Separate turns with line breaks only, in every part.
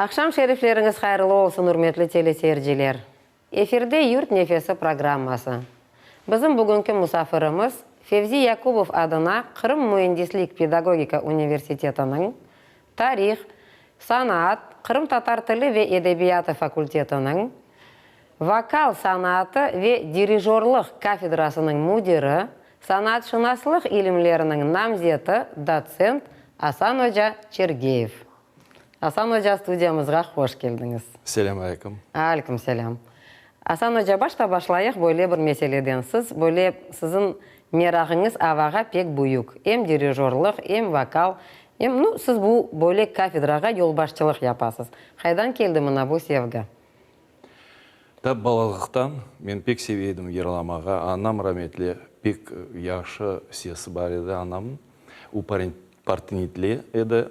Aqşam şerifleriñiz hayırlı olsun, ürmetli teleseyirciler! Efirde Yurt nefesi programması. Bizim bugünki musafirimiz, Fevzi Yakubov adına Qırım müendislik-pedagogika universitetiniñ tarih, sanaat, qırımtatar tili ve edebiyatı fakultetiniñ vokal sanatı ve dirijorlıq kafedrasınıñ müdiri, sanatşınaslıq ilimleriniñ namzeti, dotsent Asan oca Çergeyev. Asan oca, studiyamızğa hoş keldiñiz.
Selâm aleyküm.
Aleyküm selâm. Asan oca, başta başlayıq böyle bir meseleden. Siz böyle, siziñ merağıñız avağa pek büyük. Em dirijorlıq, em vokal, em, nu, siz bu böyle kafedrağa yolbaşçılıq yapasız. Qaydan keldi mına bu sevgi?
Ta balalıqtan men pek seve edim yırlamağa. Anam rametli pek yahşı sesi bar edi anamnıñ. O Partenitli edi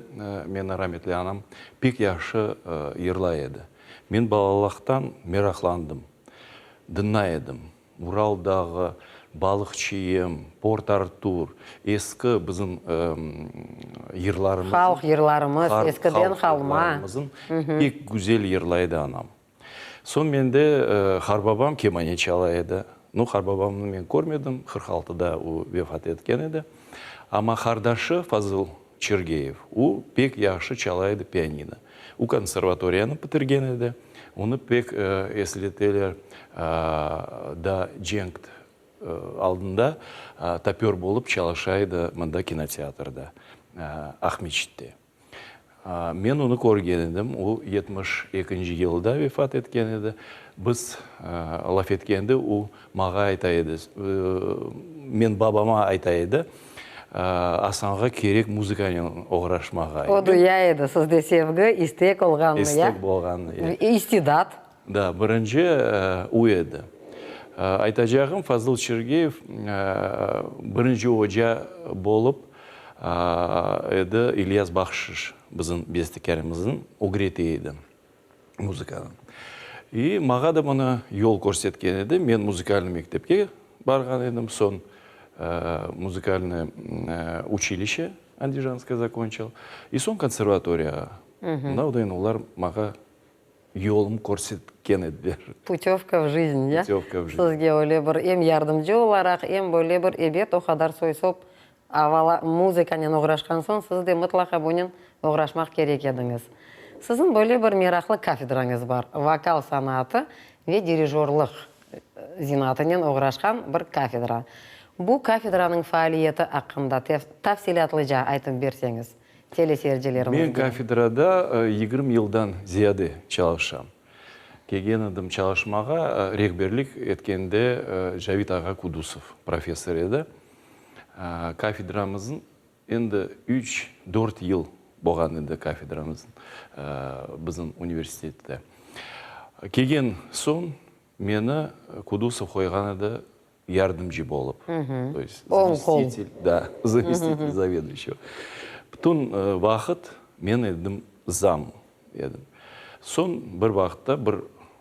meni rametli anam, pek yahşı yırlay edi. Men balalıqtan meraqlandım, dıñlay edim. Ural dağı, Balıqçıyım, Port-Artur, eski bizim yırlarımıznıñ.
Halq yırlarımız, eskiden qalma.
Pek güzel yırlay edi anam. Soñ mende harbabam kemane çala edi. Nu, harbabamnı men körmedim, 46-da o vefat etken edi. Amma qardaşı Fazıl Çergeyev, o pek yahşı çala edi pianino. O konservatoriyanı bitirgen edi. Onı pek esleteler da cenk aldında topör bolıp çalışa edi mında kinoteatrda, Aqmeçitte. Men onı körgen edim, o 72-nci yılda vefat etken edi. Biz laf etkende o mağa ayta edi, men babama ayta edi, Asanğa kerek muzıkanen oğraşmağa.
O duya edi sizde sevgi, istek olğanını, ya?
İstek bolğanını, ya.
İstidat.
Da, birinci o edi. Aytacağım, Fazıl Çergeyev birinci oca bolıp edi, İlyas Bahşiş bizim bestekârımıznıñ ögrete edi muzıkanı. İ mağa da mına yol körsetken edi. Men muzikalnıy mektepke barğan edim, soñ muzikalnıy uçilişe andijanskoye zakonçil, i soñ konservatoriyağa. Mına o da endi olar mağa Yolum körsetken ediler.
Putövka v jizn, ya?
Putövka v jizn.
Sizge öyle bir em yardımcı olaraq, em böyle bir, ebet, o qadar soy-sop avala muzıkanen oğraşqan soñ, siz de mıtlaqa bunen oğraşmaq kerek ediñiz. Siziñ böyle bir meraqlı kafedrañız bar, vokal sanatı ve dirijorlıq zinaatınen oğraşqan bir kafedra. Bu kafedranıñ faaliyeti aqqında tafsilâtlıca aytıp berseñiz. Teleseyircilerimizge.
Men kafedrada 20 yıldan ziyade çalışam. Kelgen edim çalışmağa, rehberlik etkende Cavid ağa Kudusov professor edi. Kafedramıznıñ endi üç, dört yıl bolğan edi kafedramız bizim universitette. Kelgen soñ meni Kudusov qoyğan edi yardımcı bolıp, to есть zamestitel, da, zamestitel zaveduyuşçego. Bütün vaqıt men edim zam edim. Soñ bir vaqıtta bir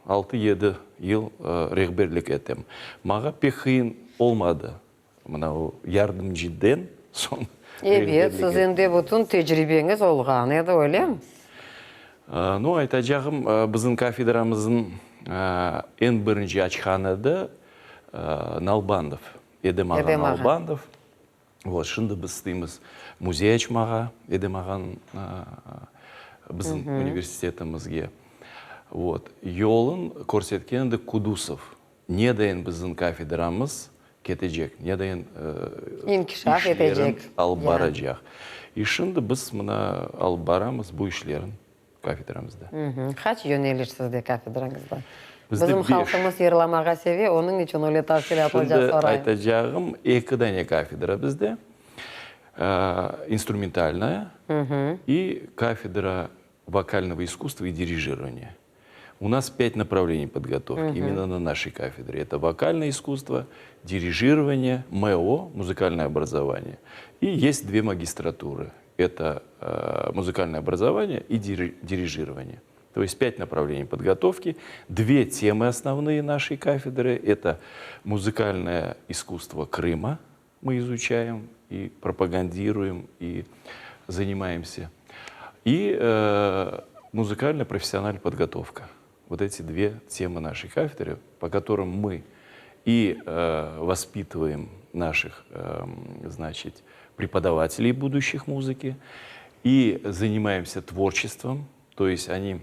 altı-yedi yıl rehberlik etem. Mağa pek qıyın olmadı, mına o yardımcıden soñ
rehberlik. Ebet, siz endi bütün tecribeñiz olğan edi, öylemi?
Nu, aytacağım, bizim kafedramıznıñ eñ birinci açqan edi Nalbandov, Edem ağa Nalbandov. Vot, şimdi biz isteymiz müzey açmağa Edem ağanıñ bizim universitetimizge. Vot, yolun körsetken edi Kudusov. Nedayin bizim kafedramız ketecek, nedayin
İnkişaf etecek,
alıp baracaq. İ şimdi biz mına alıp baramız bu işlerin. Kafedramızda.
Qaç yöneliş sizde kafedrañızda? Bizim halqımız yırlamağa seve, onıñ içün öyle tafsilâtlıca
sorayım. Şimdi aytacağım, eki dane kafedra bizde, instrumentalnaya i kafedra vokalnogo iskusstva i dirijирования. U nas pât направлений podgotovki imенно na našey kafedre. Eto vokalnoye iskusstvo, dirijирование, MO, muzıkalnoye obrazovание, i est dve magistraturı. Это музыкальное образование и дирижирование. То есть пять направлений подготовки. Две темы основные нашей кафедры. Это музыкальное искусство Крыма мы изучаем и пропагандируем, и занимаемся. И э, Музыкальная профессиональная подготовка. Вот эти две темы нашей кафедры, по которым мы и э, воспитываем наших, э, значит, преподавателей будущих музыки, и занимаемся творчеством, то есть они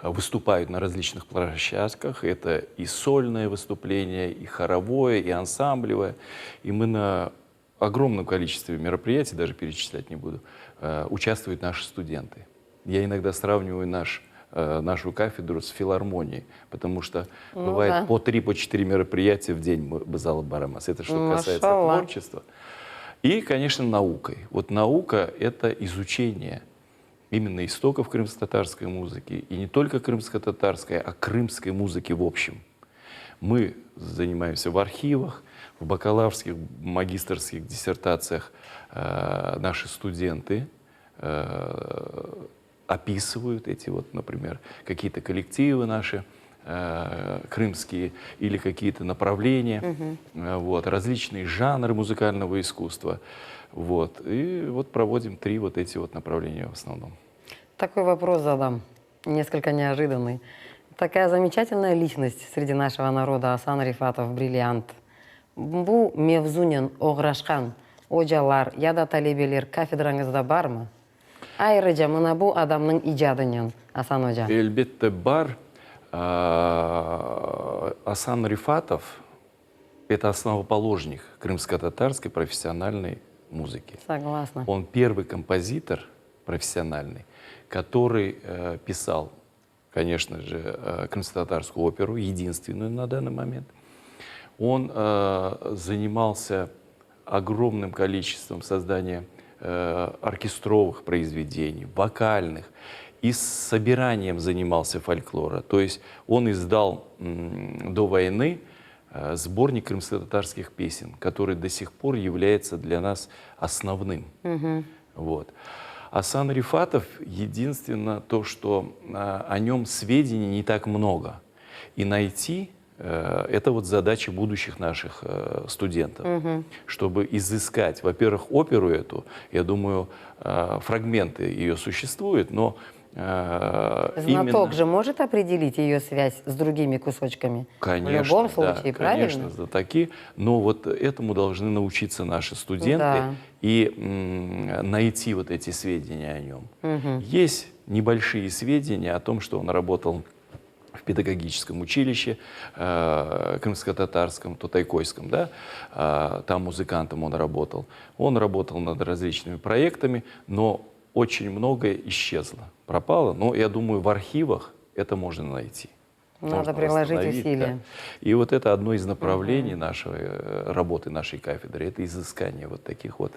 выступают на различных площадках. Это и сольное выступление, и хоровое, и ансамблевое. И мы на огромном количестве мероприятий, даже перечислять не буду, э, участвуют наши студенты. Я иногда сравниваю наш, э, нашу кафедру с филармонией, потому что ну, бывает да. по три, по четыре мероприятия в день biz alıp baramız. Это что касается творчества. И, конечно, наукой. Вот наука – это изучение именно истоков крымско-татарской музыки, и не только крымско-татарской, а крымской музыки в общем. Мы занимаемся в архивах, в бакалаврских, магистерских диссертациях э, наши студенты э, описывают эти вот, например, какие-то коллективы наши, э, крымские или какие-то направления, угу. вот, различные жанры музыкального искусства. Вот. И вот проводим три вот эти вот направления в основном.
Такой вопрос задам, несколько неожиданный. Такая замечательная личность среди нашего народа Асан Рифатов, бриллиант. Bu mevzunen oğraşqan ocalar ya da talebeler kafedrañızda barmı? Ayrıca mına bu adamnıñ icadınen, Asan oca.
Elbette bar. Asan Rifatov, это основоположник крымско-татарской профессиональной музыки.
Согласна.
Он первый композитор профессиональный, который писал, конечно же, крымско-татарскую оперу, единственную на данный момент. Он занимался огромным количеством создания оркестровых произведений, вокальных, и с собиранием занимался фольклора. То есть он издал до войны сборник крымско-татарских песен, который до сих пор является для нас основным. Угу. Вот. Асан Рифатов, единственное то, что о нем сведений не так много. И найти это вот задача будущих наших студентов, угу. чтобы изыскать, во-первых, оперу эту, я думаю, фрагменты ее существуют, но
Знаток именно... же может определить ее связь с другими кусочками?
Конечно,
В любом случае,
да,
правильно?
Конечно, знатоки. Но вот этому должны научиться наши студенты
да.
и найти вот эти сведения о нем. Угу. Есть небольшие сведения о том, что он работал в педагогическом училище э, крымско-татарском, Тотайкойском, да, э, там музыкантом он работал. Он работал над различными проектами, но очень многое исчезло, пропало. Но я думаю, в архивах это можно найти.
Надо
можно
приложить усилия.
Да. И вот это одно из направлений угу. нашей работы, нашей кафедры, это изыскание вот таких вот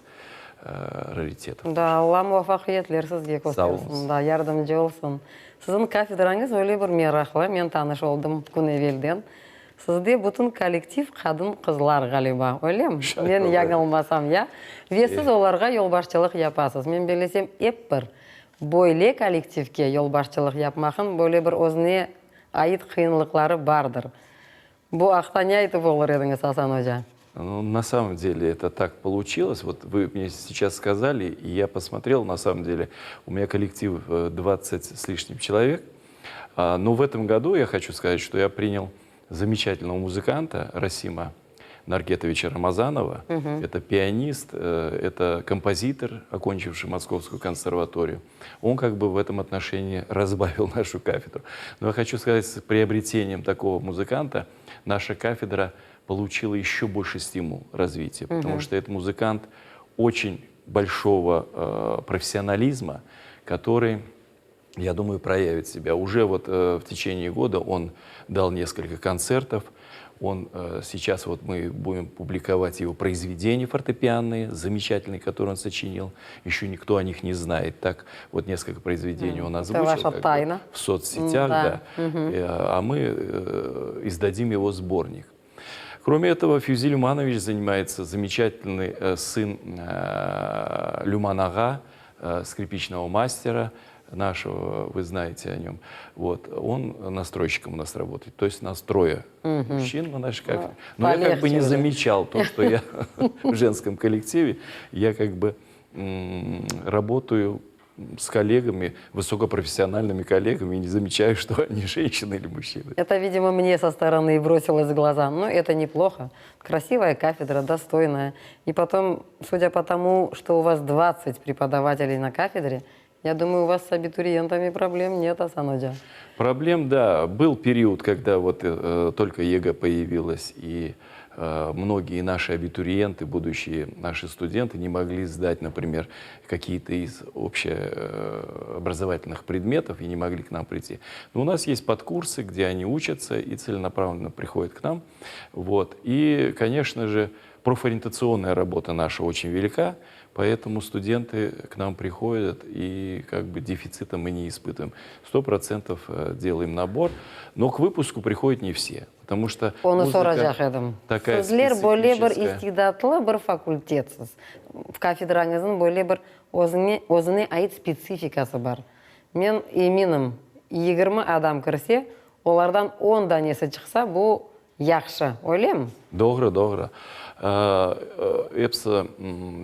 э, раритетов.
Da, Alla muvafaqiyetler sizge köstersin, da, yardımcı olsun. Siziñ kafedrañız öyle bir meraqlı, men tanış oldım kün evelden. Sizde bütün kollektiv qadın-qızlar ğaliba, öylemi? Men yañılmasam, ya? Ve siz olarğa yolbaşçılıq yapasız. Men bellesem, ep bir böyle kollektivke yolbaşçılıq yapmaqnıñ böyle bir özüne ait qıyınlıqları bardır. Bu aqta ne aytıp olur ediñiz, Asan oca?
Ну, на самом деле это так получилось. Вот вы мне сейчас сказали, и я посмотрел, на самом деле, у меня коллектив 20 с лишним человек. Но в этом году я хочу сказать, что я принял замечательного музыканта Расима Наргетовича Рамазанова. Угу. Это пианист, это композитор, окончивший Московскую консерваторию. Он как бы в этом отношении разбавил нашу кафедру. Но я хочу сказать, с приобретением такого музыканта наша кафедра получила еще больше стимул развития, угу. потому что этот музыкант очень большого э, профессионализма, который, я думаю, проявит себя. Уже вот э, в течение года он дал несколько концертов, он э, сейчас вот мы будем публиковать его произведения фортепианные, замечательные, которые он сочинил. Еще никто о них не знает. Так вот несколько произведений он озвучил.
Это ваша тайна.
В соцсетях, да. да. Угу. А мы э, издадим его сборник. Кроме этого, Фюзи Люманович занимается замечательный э, сын э, Люман-ага, э, скрипичного мастера нашего, вы знаете о нем. Вот, он настройщиком у нас работает. То есть нас трое угу. мужчин на нашей кафедре. Но я как бы не замечал то, что я в женском коллективе. Я как бы работаю. с коллегами, высокопрофессиональными коллегами, и не замечаю, что они женщины или мужчины.
Это, видимо, мне со стороны бросилось в глаза. Но это неплохо. Красивая кафедра, достойная. И потом, судя по тому, что у вас 20 преподавателей на кафедре, я думаю, у вас с абитуриентами проблем нет, Асан oca.
Проблем, да. Был период, когда вот только ЕГЭ появилась, и многие наши абитуриенты, будущие наши студенты, не могли сдать, например, какие-то из общеобразовательных предметов и не могли к нам прийти. Но у нас есть подкурсы, где они учатся и целенаправленно приходят к нам. Вот. И, конечно же, профориентационная работа наша очень велика, поэтому студенты к нам приходят, и как бы дефицита мы не испытываем. 100% делаем набор, но к выпуску приходят не все, потому что
Onı soracaq edim.
Такая
Sizler böyle bir istidatlı bir fakultetsiz. Kafedrañıznıñ böyle bir özüne, özüne ait spetsifikası bar. Men eminim, 20 adam kirse, olardan 10 danesi çıqsa, bu yahşı, öylemi?
Doğru, doğru. Episi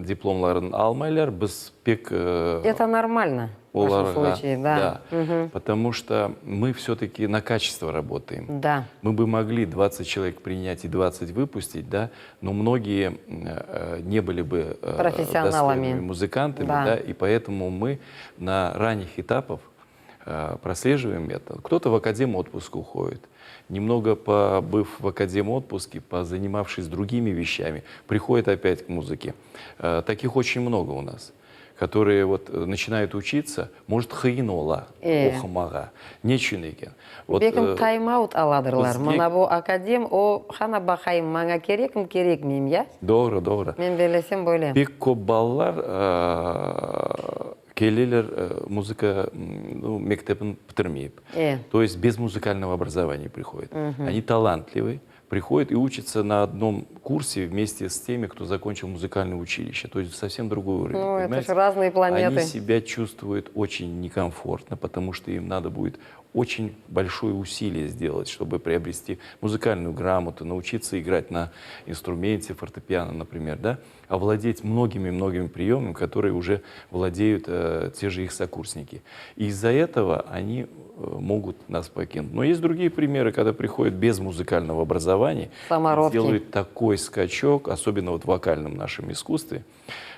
diplomlarını almaylar. Biz pek
Это нормально в вашем случае, да.
Да. Потому что мы все-таки на качество работаем. Мы бы могли 20 человек принять и 20 выпустить, да, но многие не были бы
профессионалами,
достойными музыкантами, да, и поэтому мы на ранних этапах прослеживаем это. Кто-то в академ отпуск уходит. Немного побыв в академ отпуске, позанимавшись другими вещами, приходит опять к музыке. Таких очень много у нас, которые вот начинают учиться, может, qıyın ola, oqumağa. Neçün eken?
Вот, Belkim тайм-аут aladırlar. Mına bu akadem, o qana baqayım, maña kerekim, kerekmeyim, ya?
Doğru, doğru.
Men bellesem böyle.
Pek köp balalar keleler muzıka, ну, mektebin bitirmeyip. То есть без музыкального образования приходят. Они талантливые, приходят и учатся на одном курсе вместе с теми, кто закончил музыкальное училище. То есть совсем другой уровень.
Ну, это
понимаете?
же разные планеты.
Они себя чувствуют очень некомфортно, потому что им надо будет очень большое усилие сделать, чтобы приобрести музыкальную грамоту, научиться играть на инструменте, фортепиано, например, да, овладеть многими-многими приемами, которые уже владеют те же их сокурсники. И из-за этого они могут нас покинуть. Но есть другие примеры, когда приходят без музыкального образования,
Самородки.
делают такой скачок, особенно вот в вокальном нашем искусстве,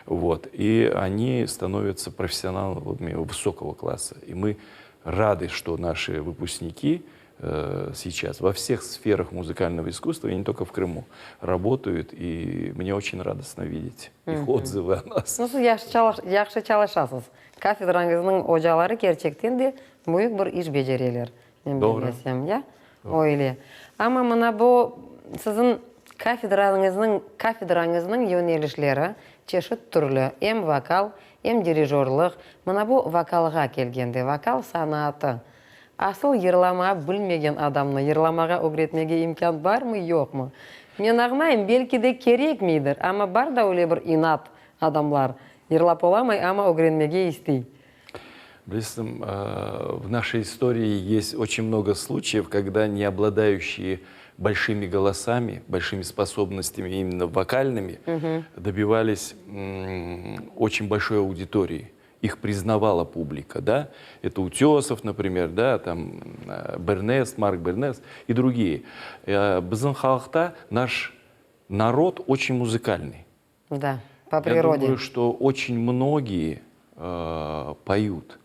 вот, и они становятся профессионалами высокого класса. И мы рады, что наши выпускники сейчас во всех сферах музыкального искусства, и не только в Крыму, работают, и мне очень радостно видеть их отзывы о нас.
Ну, siz yahşı çalışasız. Kafedrañıznıñ ocaları kerçekten de büyük bir iş becereler. Men
Doğru.
bellesem, ya? Öyle. Amma mına bu siziñ kafedrañıznıñ yönelişleri çeşit türlü. Em vokal, em dirijorlıq. Mına bu vokalğa kelgende, vokal sanatı. Asıl yırlamağa bilmegen adamnı yırlamağa ögretmege imkân barmı, yoqmı? Men añlayım, belki de kerekmeydir, amma bar da öyle bir inat adamlar. Yırlap olamay, amma ögrenmege istey.
Bilesiñ, в нашей истории есть очень много случаев, когда не обладающие большими голосами, большими способностями именно вокальными, добивались очень большой аудитории. Их признавала публика, да? Это Утесов, например, да, там Бернес, Марк Бернес и другие. Bizim halqta наш народ очень музыкальный.
Да, по
Я
природе.
думаю, что очень многие поют.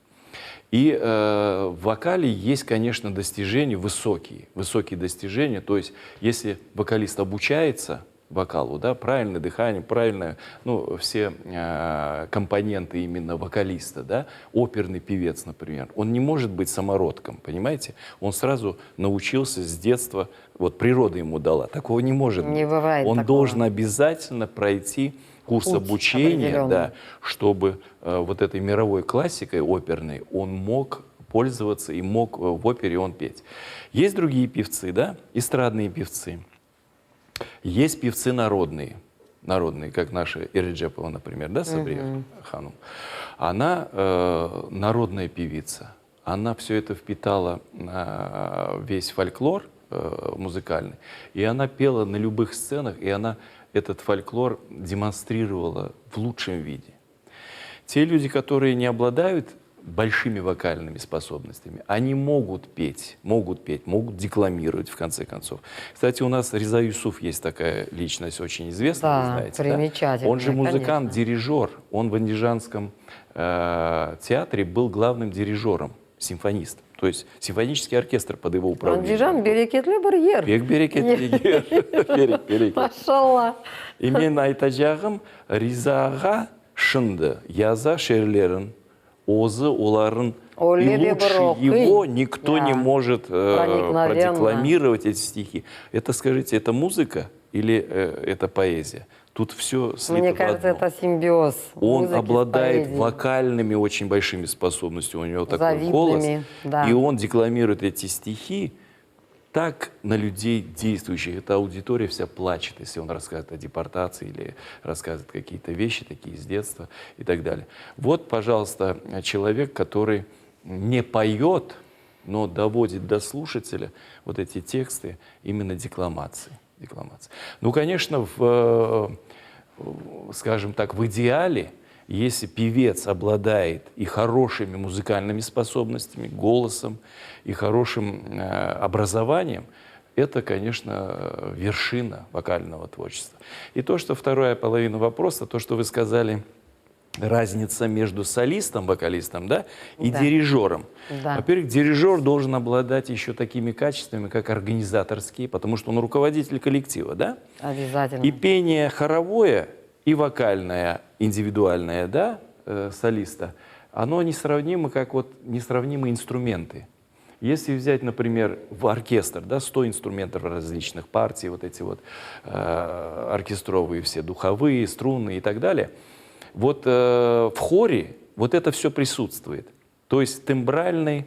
И в вокале есть, конечно, достижения высокие, высокие достижения. То есть, если вокалист обучается вокалу, да, правильное дыхание, правильное, ну, все компоненты именно вокалиста, да, оперный певец, например, он не может быть самородком, понимаете? Он сразу научился с детства, вот природа ему дала, такого не может
Не
быть.
бывает
Он
такого.
должен обязательно пройти курс
Путь
обучения,
определенный.
да, чтобы вот этой мировой классикой оперной он мог пользоваться и мог в опере он петь. Есть другие певцы, да, эстрадные певцы. Есть певцы народные, народные, как наша Эреджепова, например, да, Сабрия hanım. Она народная певица. Она все это впитала, весь фольклор музыкальный, и она пела на любых сценах, и она этот фольклор демонстрировала в лучшем виде. Те люди, которые не обладают большими вокальными способностями, они могут петь, могут петь, могут декламировать, в конце концов. Кстати, у нас Реза Юсуф есть такая личность, очень известная,
да,
вы знаете.
Примечательная,
Да? Он же музыкант,
конечно.
дирижер. Он в Андижанском э, театре был главным дирижером, симфонист. То есть симфонический оркестр под его управлением.
Andijan bereketli bir yer.
Pek bereketli yer. Pek bereketli.
Maşallah.
И men aytacağım, Riza ağa şimdi yaza şiirlerin, özü oların,
Öyle
и
de bir
лучше
oquy.
его никто не
Да.
может э,
Проникновенно.
продекламировать эти стихи. Это, скажите, это музыка или э, это поэзия? Тут все слито
Мне
в
кажется,
одно.
это симбиоз
Он
музыки с
обладает
поэзией.
вокальными очень большими способностями, у него такой
Завидными,
голос.
да.
И он декламирует эти стихи так на людей действующих. Эта аудитория вся плачет, если он рассказывает о депортации или рассказывает какие-то вещи такие из детства и так далее. Вот, пожалуйста, человек, который не поет, но доводит до слушателя вот эти тексты именно декламации. декламации. Ну, конечно, в, э, скажем так, в идеале, если певец обладает и хорошими музыкальными способностями, голосом, и хорошим э, образованием, это, конечно, вершина вокального творчества. И то, что вторая половина вопроса, то, что вы сказали, разница между солистом, вокалистом, да, и
Да.
дирижером.
Да.
Во-первых, дирижер должен обладать еще такими качествами, как организаторские, потому что он руководитель коллектива, да?
Обязательно.
И пение хоровое, и вокальное, индивидуальное, да, э, солиста, оно несравнимо, как вот несравнимые инструменты. Если взять, например, в оркестр, да, 100 инструментов различных партий, вот эти вот э, оркестровые все, духовые, струнные и так далее, вот э, в хоре вот это все присутствует. То есть тембральный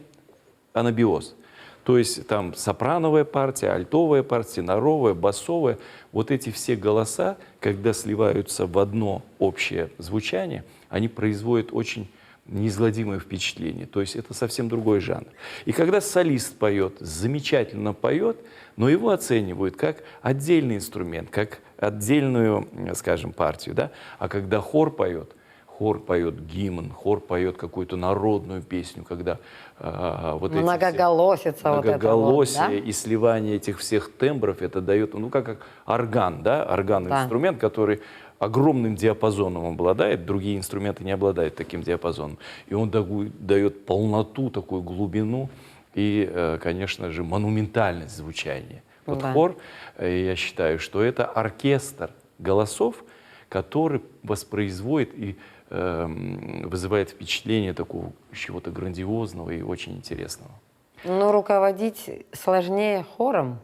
анабиоз. То есть там сопрановая партия, альтовая партия, теноровая, басовая. Вот эти все голоса, когда сливаются в одно общее звучание, они производят очень неизгладимое впечатление. То есть это совсем другой жанр. И когда солист поет, замечательно поет, но его оценивают как отдельный инструмент, как отдельную, скажем, партию. Да? А когда хор поет, хор поет гимн, хор поет какую-то народную песню, когда э, вот эти все
Многоголосица вот это вот,
многоголосие
да?
и сливание этих всех тембров, это дает, ну как, как орган, да, орган
Да.
инструмент, который огромным диапазоном обладает, другие инструменты не обладают таким диапазоном. И он дагу- дает полноту, такую глубину и, э, конечно же, монументальность звучания. Вот
Да.
хор, э, я считаю, что это оркестр голосов, который воспроизводит и эм, вызывает впечатление такого чего-то грандиозного и очень интересного.
Но руководить сложнее хором?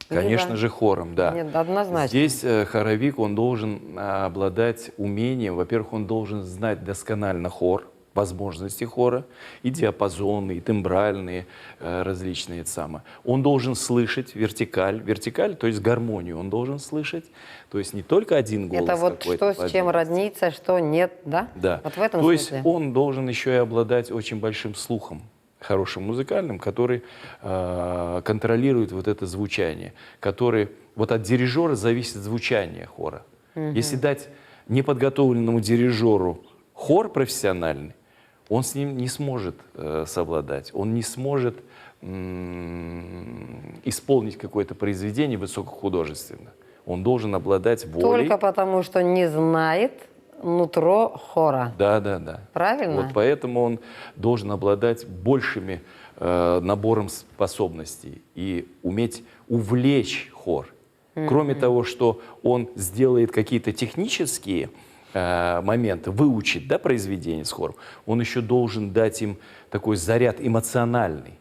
Конечно
Либо-
же, хором, да.
Нет, однозначно.
Здесь э, хоровик, он должен а, обладать умением. Во-первых, он должен знать досконально хор, возможности хора, и диапазоны, и тембральные э, различные это самое. Он должен слышать вертикаль, вертикаль, то есть гармонию он должен слышать, то есть не только один голос
Это вот
какой-то
что с чем
по отдельности.
роднится, что нет, да?
Да.
Вот в этом
То есть
смысле.
он должен еще и обладать очень большим слухом, хорошим музыкальным, который э, контролирует вот это звучание, который вот от дирижера зависит звучание хора. Если дать неподготовленному дирижеру хор профессиональный, он с ним не сможет э, совладать, он не сможет м, исполнить какое-то произведение высокохудожественно. Он должен обладать волей.
Только потому, что не знает нутро хора.
Да, да, да.
Правильно?
Вот поэтому он должен обладать большими э, набором способностей и уметь увлечь хор. Кроме того, что он сделает какие-то технические э, моменты, выучит да, произведение с хором, он еще должен дать им такой заряд эмоциональный.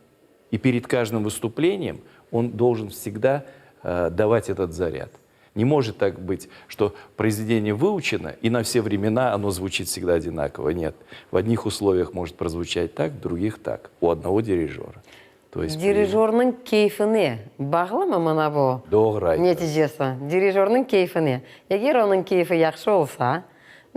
И перед каждым выступлением он должен всегда э, давать этот заряд. Не может так быть, что произведение выучено, и на все времена оно звучит всегда одинаково. Нет. В одних условиях может прозвучать так, в других так. У одного дирижера. То есть при-
Dirijörniñ keyfine bağlımı mına bu
Doğru aytasız.
neticesi? Dirijörniñ keyfine. Eger onıñ keyfi yahşı olsa,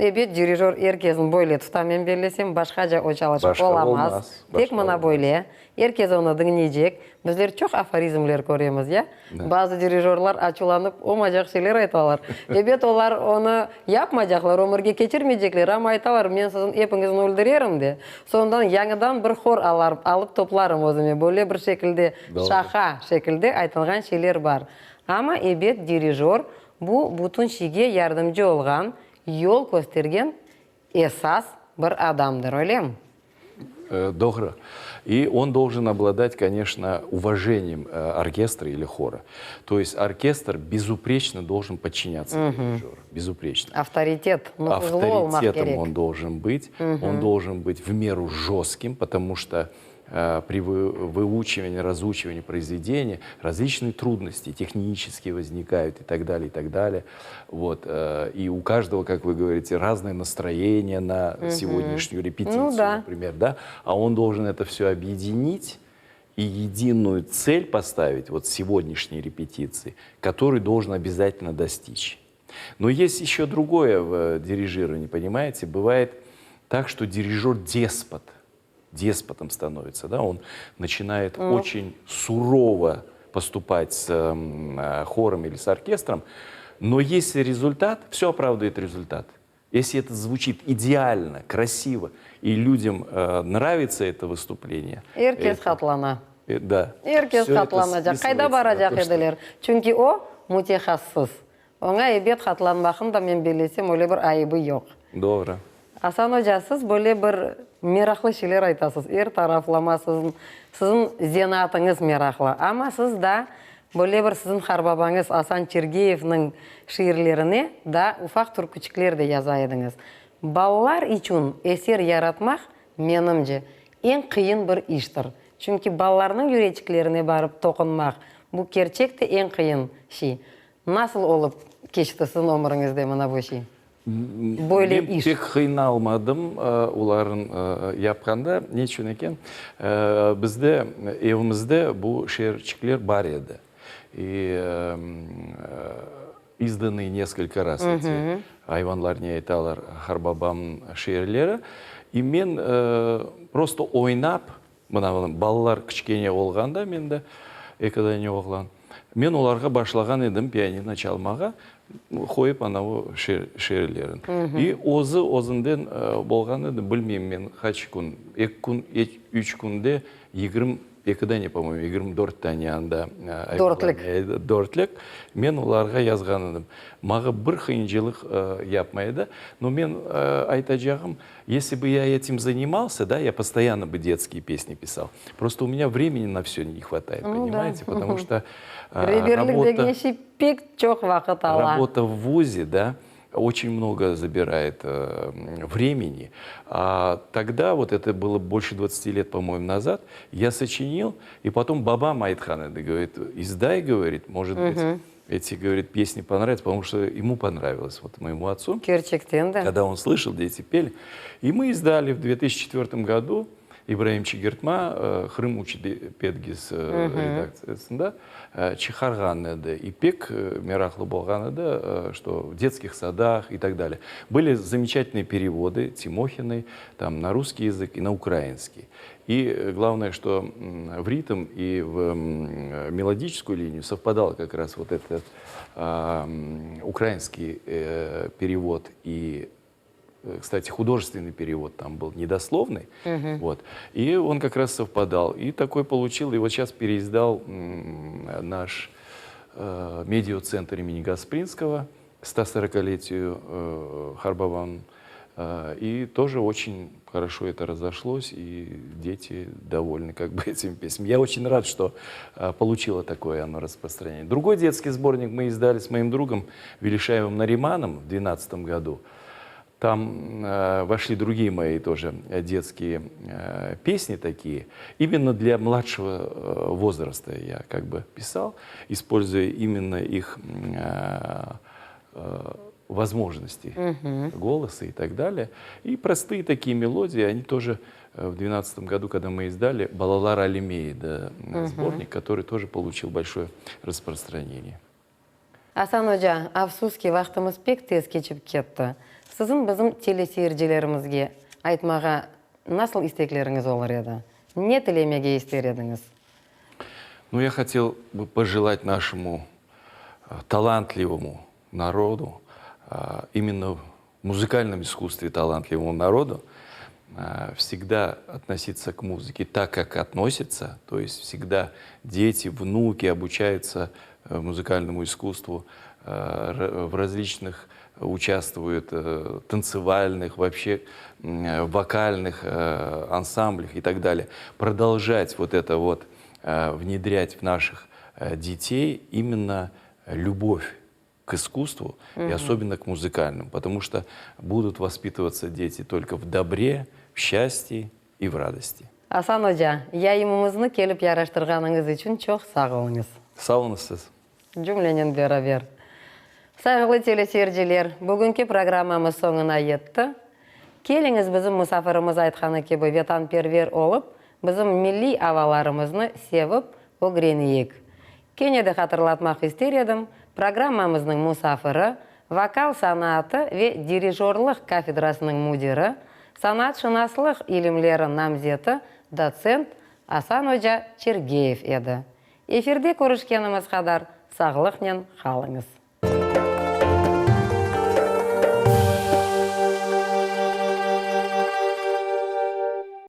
Ebet, dirijör er kesni böyle tuta, men bellesem, başqaca o çalışıp
Başqa
olamaz.
olmaz,
Tek
başqa
mına
olmaz.
böyle. Er kes onı diñleycek. Bizler çoq aforizmler köremiz, ya? Bazı dirijörlar açuvlanıp, olmaycaq şeyler aytalar. Ebet, olar onı yapmaycaqlar, ömürge keçirmeycekler, amma aytalar, men siziñ epiñizni öldürerim de, soñundan yañıdan bir hor alar, alıp toplarım özüme. Böyle bir şekilde, şaqa şekilde aytılğan şeyler bar. Amma, ebet, dirijör bu bütün şeyge yardımcı olğan, yol köstergen esas bir adamdır, öylemi?
Doğru. И он должен обладать, конечно, уважением оркестра или хора. То есть оркестр безупречно должен подчиняться дирижеру. Безупречно.
Авtoritet, nufuzlı olmaq
Авторитетом
kerek.
он должен быть. Он должен быть в меру жестким, потому что при выучивании, разучивании произведения различные трудности технические возникают и так далее, и так далее. Вот. И у каждого, как вы говорите, разное настроение на сегодняшнюю репетицию,
Ну да.
например, да? А он должен это все объединить и единую цель поставить вот сегодняшней репетиции, которую должен обязательно достичь. Но есть еще другое в дирижировании, понимаете? Бывает так, что дирижер деспот, деспотом становится, да? Он начинает очень сурово поступать с хором или с оркестром, но если результат, все оправдывает результат. Если это звучит идеально, красиво, и людям нравится это выступление.
Er kes
это,
hatlana.
Да.
Er kes hatlanacaq. Qayda baracaq ediler? Çünki o mütehassıs. Oña ebet hatlanmaqnıñ da men bellesem öyle bir ayıbı yoq.
Doğru.
Asan oca, siz böyle bir meraqlı şeyler aytasız, er taraflama siziñ, siziñ zenaatıñız meraqlı. Amma siz da böyle bir siziñ qarbabañız Asan Çergeyevniñ şiirlerine da ufaq türküçikler de yaza ediñiz. Balalar içün eser yaratmaq, menimce, eñ qıyın bir iştir. Çünki balalarnıñ yüreçiklerine barıp toqunmaq, bu kerçek de eñ qıyın şey. Nasıl olıp keçti siziñ ömüriñizde mına bu şey? Böyle
Men
iş.
pek qıynalmadım olarnıñ yapqanda. Ne içün eken? Bizde, evimizde bu şiirçikler bar edi. И изданные несколько раз эти Ayvanlar ne aytalar qarbabamnıñ şiirleri. И men просто oynap, mına balalar kiçkene olğanda mende, eki dane oğlan, men olarğa başlağan edim pianino çalmağa, qoyıp anavı şiirlerin. И özü özünden bolğan edi, bilmeyim men qaç kün, eki kün, üç künde 22 dane, по-моему, 24 dane anda.
Dörtlük.
Dörtlük. Men olarğa yazğan edim. Maña bir qıyıncılıq yapmaydı. Но men aytacağım, если бы я этим занимался, да, я постоянно бы детские песни писал. Просто у меня времени на все не хватает,
Ну
понимаете? Потому что
Reberlik
работа,
degen şey pek çoq vaqıt ala.
работа в ВУЗе, да, очень много забирает времени. А тогда, вот это было больше 20 лет, по-моему, назад, я сочинил, и потом babam aytqan edi, говорит, издай, говорит, может быть, эти, говорит, песни понравятся, потому что ему понравилось, вот моему отцу.
Kerçekten de.
Когда он слышал, дети пели. И мы издали в 2004 году İbraim Çegertma, Qırım Uçpedgiz redaktsiyasında çıqarğan edi. И pek meraqlı bolğan edi, что в детских садах и так далее. Были замечательные переводы Тимохиной там, на русский язык и на украинский. И главное, что в ритм и в мелодическую линию совпадал как раз вот этот украинский перевод и кстати, художественный перевод там был недословный, вот, и он как раз совпадал. И такой получил, и вот сейчас переиздал наш медиацентр имени Гаспринского к 140-летию qartbabam. И тоже очень хорошо это разошлось, и дети довольны как бы этим песнями. Я очень рад, что получило такое оно распространение. Другой детский сборник мы издали с моим другом Велишаевым Нариманом в 2012 году. Там вошли другие мои тоже детские песни такие. Именно для младшего возраста я как бы писал, используя именно их возможности голоса и так далее. И простые такие мелодии, они тоже в 2012 году, когда мы издали «Balalar alemi», да, сборник, который тоже получил большое распространение.
Asan oca, afsus ki, vaqtımız pek tez keçip ketti. Siziñ bizim teleseyircilerimizge aytmağa nasıl istekleriñiz olur edi? Ne tilemege ister ediñiz?
Ну, я хотел бы пожелать нашему талантливому народу, именно в музыкальном искусстве талантливому народу, всегда относиться к музыке так, как относится, то есть всегда дети, внуки обучаются музыкальному искусству, в различных участвуют танцевальных, вообще вокальных ансамблях и так далее. Продолжать вот это вот внедрять в наших детей именно любовь к искусству и особенно к музыкальному, потому что будут воспитываться дети только в добре, в счастье и в радости.
Asan oca, yayınımıznı kelip yaraştırğanıñız içün çoq sağ oluñız.
Sağ oluñız siz.
Cümlenen beraber. Sayğılı teleseyirciler, bugünki programmamız soñuna yetti. Keliñiz bizim musafirimiz aytqanı kibi vetanperver olıp, bizim milliy avalarımıznı sevip ögreneyik. Kene de hatırlatmaq ister edim, programmamıznıñ musafiri, vokal sanatı ve dirijorlıq kafedrasınıñ müdiri, sanatşınaslıq ilimleri namzeti, dotsent Asan oca Çergeyev edi. Efirde körüşkenimiz qadar sağlıqnen qalıñız.